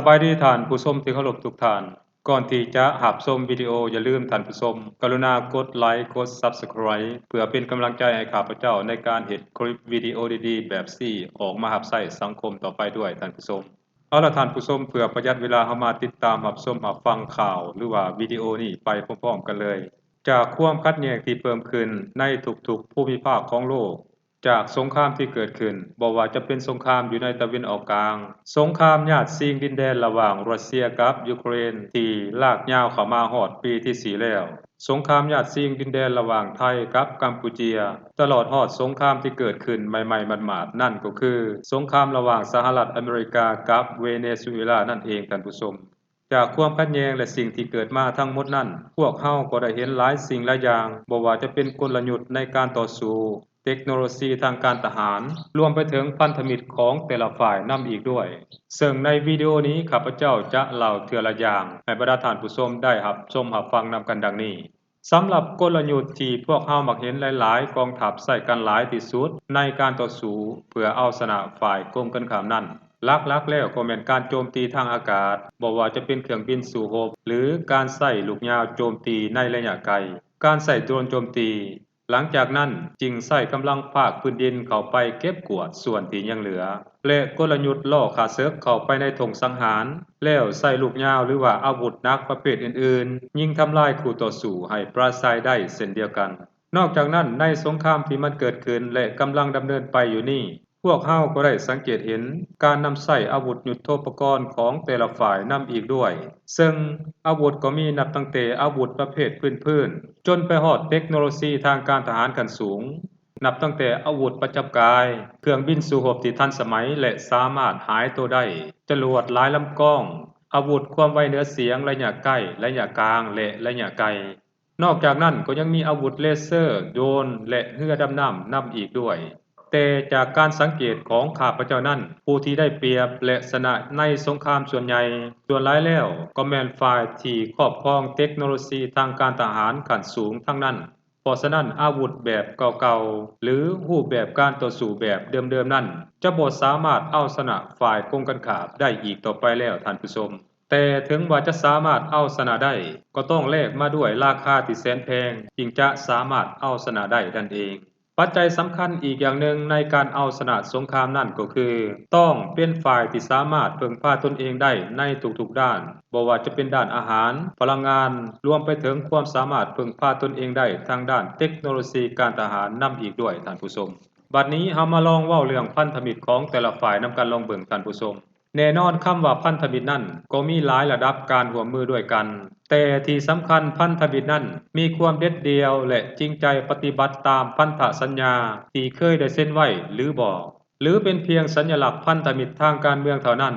ສະບາຍດີທ່ານຜູ້ຊົມທີ່ເຄົາລົບທຸກທ່ານ. ກ່ອນທີ່ຈະຮັບຊົມວິດີໂອ, ຢ່າລືມທ່ານຜູ້ຊົມ ກະລຸນາກົດໄລ, ກົດ Subscribe ເພື່ອເປັນກຳລັງໃຈໃຫ້ຂ້າພະເຈົ້າໃນການເຮັດຄລິບວິດີໂອດີໆແບບນີ້ອອກມາຮັບໃຊ້ສັງຄົມຕໍ່ໄປດ້ວຍທ່ານຜູ້ຊົມ. ເອົາລະທ່ານຜູ້ຊົມ, ເພື່ອປະຢັດເວລາ, ເຮົາມາຕິດຕາມຮັບຊົມຮັບຟັງຂ່າວ ຫຼືວ່າວິດີໂອນີ້ໄປພ້ອມໆກັນເລີຍ. ຈາກຄວາມຂັດແຍ່ງທີ່ເພີ່ມຂຶ້ນໃນທຸກໆພູມິພາກຂອງໂລກ, ຈາກສົງຄາມທີ່ເກີດຂຶ້ນ, ບໍ່ວ່າຈະເປັນສົງຄາມຢູ່ໃນຕາເວັນອອກກາງ, ສົງຄາມຍາດຊິງດິນແດນລະຫວ່າງຣັດເຊຍກັບຢູເຄຣນທີ່ລາກຍາວເຂົ້າມາຮອດປີທີສີ່ແລ້ວ, ສົງຄາມຍາດຊິງດິນແດນລະຫວ່າງໄທກັບກຳປູເຈຍ, ຕະຫຼອດຮອດສົງຄາມທີ່ເกิດຂຶ້ນໃໝ່ໆໝາດໆນັ້ນກໍຄື ສົງຄາມລະຫວ່າງສະຫະລັດອາເມລິກາກັບເວເນຊູເອລານັ້ນເອງທ່ານຜູ້ຊົມ. ຈາກຄວາມຂັດແຍ່ງ ແລະ ສິ່ງທີ່ເກີດມາທັງໝົດນັ້ນ, ພວກເຮົາກໍໄດ້ເຫັນຫຼາຍສິ່ງຫຼາຍຢ່າງ, ບໍ່ວ່າຈະເປັນກົນລະຍຸດໃນການຕໍ່ສູ້, ເຕັກໂນໂລຊີທາງການທະຫານ, ລວມໄປເຖິງພັນທະມິດຂອງແຕ່ລະຝ່າຍນຳອີກດ້ວຍ. ເຊິ່ງໃນວິດີໂອນີ້ ຂ້າພະເຈົ້າຈະເລົ່າເທື່ອລະຢ່າງໃຫ້ບັນດາທ່ານຜູ້ຊົມໄດ້ຮັບຊົມຮັບຟັງນຳກັນດັ່ງນີ້. ສຳລັບກົນລະຍຸດທີ່ພວກເຮົາມັກເຫັນຫຼາຍໆກອງທັບໃຊ້ກັນຫຼາຍທີ່ສຸດໃນການຕໍ່ສູ້ເພື່ອເອົາຊະນະຝ່າຍກົງກັນຂ້າມນັ້ນ, ຫຼັກໆແລ້ວກໍແມ່ນການໂຈມຕີທາງອາກາດ, ບໍ່ວ່າຈະເປັນເຄື່ອງບິນສູ້ຮົບ ຫຼື ການໃຊ້ລູກຍາວໂຈມຕີໃນໄລຍະໄກ, ການໃຊ້ໂດຣນໂຈມຕີ, ຫຼັງຈາກນັ້ນຈຶ່ງໃຊ້ກຳລັງພາກພື້ນດິນເຂົ້າໄປເກັບກວາດສ່ວນທີ່ຍັງເຫຼືອ ແລະ ກົນລະຍຸດລໍ້ຂ້າເສິກເຂົ້າໄປໃນທົ່ງສັງຫານ, ແລ້ວໃຊ້ລູກຍາວ ຫຼືວ່າອາວຸດໜັກປະເພດອື່ນໆ ຍິງທຳລາຍຄູ່ຕໍ່ສູ້ໃຫ້ປຣາຊາຍໄດ້ເຊັ່ນດຽວກັນ. ນອກຈາກນັ້ນ, ໃນສົງຄາມທີ່ມັນເກີດຂຶ້ນ ແລະ ກຳລັງດຳເນີນໄປຢູ່ນີ້, ພວກເຮົາກໍໄດ້ສັງເກດເຫັນການນຳໃຊ້ອາວຸດຍຸດໂທປະກອນຂອງແຕ່ລະຝ່າຍນຳອີກດ້ວຍ, ເຊິ່ງອາວຸດກໍມີນັບຕັ້ງແຕ່ອາວຸດປະເພດພື້ນໆ ຈົນໄປຮອດເຕັກໂນໂລຊີທາງການທະຫານຂັ້ນສູງ, ນັບຕັ້ງແຕ່ອາວຸດປະຈຳກາຍ, ເຄື່ອງບິນສູ້ຮົບທີ່ທັນສະໄໝ ແລະ ສາມາດຫາຍໂຕໄດ້, ຈະຫຼວດຫຼາຍລຳກອງ, ອາວຸດຄວາມໄວເໜືອສຽງໄລຍະໃກ້, ໄລຍະກາງ ແລະ ໄລຍະໄກ. ນອກຈາກນັ້ນກໍຍັງມີອາວຸດເລເຊີ, ໂດຣນ ແລະ ເຮືອດຳນ້ຳນຳອີກດ້ວຍ. ແຕ່ຈາກການສັງເກດຂອງຂ້າພະເຈົ້ານັ້ນ, ຜູ້ທີ່ໄດ້ປຽບ ແລະ ຊະນະໃນສົງຄາມສ່ວນໃຫຍ່, ສ່ວນຫຼາຍແລ້ວກໍແມ່ນຝ່າຍທີ່ຄອບຄອງເຕັກໂນໂລຊີທາງການທະຫານຂັ້ນສູງທັງນັ້ນ. ເພາະສະນັ້ນ, ອາວຸດແບບເກົ່າໆ ຫຼື ຮູບແບບການຕໍ່ສູ້ແບບເດີມໆນັ້ນ ຈະບໍ່ສາມາດເອົາຊະນະຝ່າຍກົງກັນຂ້າມໄດ້ອີກຕໍ່ໄປແລ້ວທ່ານຜູ້ຊົມ. ແຕ່ເຖິງວ່າຈະສາມາດເອົາຊະນະໄດ້, ກໍຕ້ອງແລກມາດ້ວຍລາຄາທີ່ແສນແພງ, ຈຶ່ງຈະສາມາດເອົາຊະນະໄດ້ນັ້ນເອງ. ປັດໄຈສຳຄັນອີກຢ່າງໜຶ່ງໃນການເອົາຊະນະສົງຄາມນັ້ນກໍຄື ຕ້ອງເປັນຝ່າຍທີ່ສາມາດເພິ່ງພາຕົນເອງໄດ້ໃນທຸກໆດ້ານ, ບໍ່ວ່າຈະເປັນດ້ານອາຫານ, ພະລັງງານ, ລວມໄປເຖິງຄວາມສາມາດເພິ່ງພາຕົນເອງໄດ້ທາງດ້ານເຕັກໂນໂລຊີການທະຫານນຳອີກດ້ວຍທ່ານຜູ້ຊົມ. ບັດນີ້ເຮົາມາລອງເວົ້າເລື່ອງພັນທະມິດຂອງແຕ່ລະຝ່າຍນຳກັນລອງເບິ່ງທ່ານຜູ້ຊົມ. ແນ່ນອນຄຳວ່າພັນທະມິດນັ້ນກໍມີຫຼາຍລະດັບການຮ່ວມມືດ້ວຍກັນ, ແຕ່ທີ່ສຳຄັນພັນທະມິດນັ້ນມີຄວາມເດັດດ່ຽວ ແລະ ຈິງໃຈປະຕິບັດຕາມພັນທະສັນຍາທີ່ເຄີຍໄດ້ເຊັນໄວ້ຫຼືບໍ່ ຫຼື ເປັນພຽງສັນຍະລັກພັນທະມິດທາງການເມືອງເທົ່ານັ້ນ,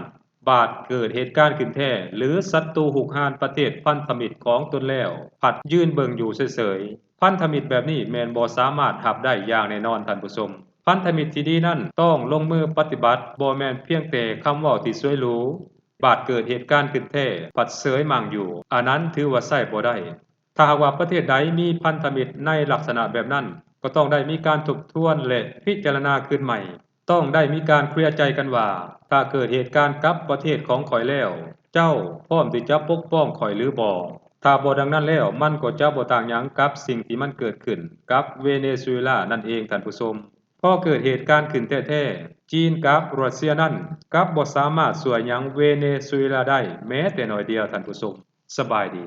ບາດເກີດເຫດການຂຶ້ນແທ້ ຫຼື ສັດຕູຮຸກຮານປະເທດພັນທະມິດຂອງຕົນແລ້ວ ພັດຢືນເບິ່ງຢູ່ເສີຍໆ. ພັນທະມິດແບບນີ້ແມ່ນບໍ່ສາມາດຮັບໄດ້ຢ່າງແນ່ນອນທ່ານຜູ້ຊົມ. ພັນທະມິດທີ່ດີນັ້ນຕ້ອງລົງມືປະຕິບັດ, ບໍ່ແມ່ນພຽງແຕ່ຄຳເວົ້າທີ່ສວຍຫຼູ, ບາດເກີດເຫດການຂຶ້ນແທ້ ພັດເສີຍໝັ່ງຢູ່, ອັນນັ້ນຖືວ່າໃຊ້ບໍ່ໄດ້. ຖ້າຫາກວ່າປະເທດໃດມີພັນທະມິດໃນລັກສະນະແບບນັ້ນ, ກໍຕ້ອງໄດ້ມີການທົບທວນ ແລະ ພິຈາລະນາຄືນໃໝ່. ຕ້ອງໄດ້ມີການເຄລີຍໃຈກັນວ່າ ຖ້າເກີດເຫດການກັບປະເທດຂອງຂ້ອຍແລ້ວ, ເຈົ້າພ້ອມທີ່ຈະປົກປ້ອງຂ້ອຍຫຼືບໍ່? ຖ້າບໍ່ດັ່ງນັ້ນແລ້ວ, ມັນກໍຈະບໍ່ຕ່າງຫຍັງກັບສິ່ງທີ່ມັນເກີດຂຶ້ນກັບເວເນຊູເອລານັ້ນເອງທ່ານຜູ້ຊົມ. ພໍເກີດເຫດການຂຶ້ນແທ້ໆ, ຈີນກັບຣັດເຊຍນັ້ນກັບບໍ່ສາມາດຊ່ວຍຫຍັງເວເນຊູເອລາໄດ້ແມ້ແຕ່ໜ້ອຍດຽວທ່ານຜູ້ຊົມ. ສະບາຍດີ.